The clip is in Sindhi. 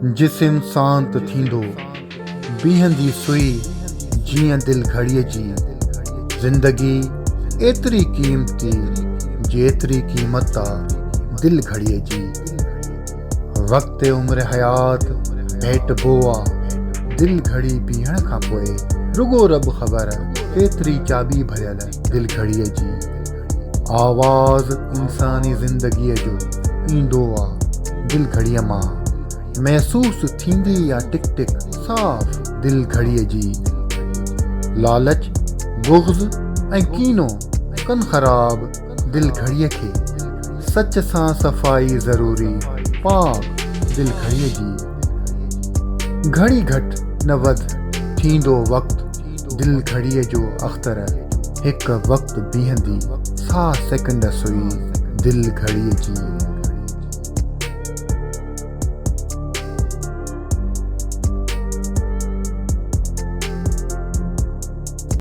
جسم سانت ٿيندو، بيهندي سوئي جيئن دل گهڙيء جي. زندگي ايتري قيمتي جيتري قيمت آ دل گهڙيء جي. وقت عمر حيات ڀيٽبو آ دل گهڙي بيهڻ کان پوء رڳو رب خبر ڪيتري چاٻي ڀريل دل گهڙيء جي. آواز انساني زندگيء جو ايندو آ دل گهڙيء مان. محسوس ٿيندي آ ٽڪ ٽڪ صاف دل گهڙيء جي. لالچ، بغض ۽ ڪينو ڪن خراب دل گهڙيء کي. سچ سان صفائي ضروري پاڪ دل گهڙيء جي. گهڙي گهٽ نه وڌ ٿيندو وقت دل گهڙيء جو اختر. هڪ وقت بيهندي سا سيڪنڊ سوئي دل گهڙيء جي.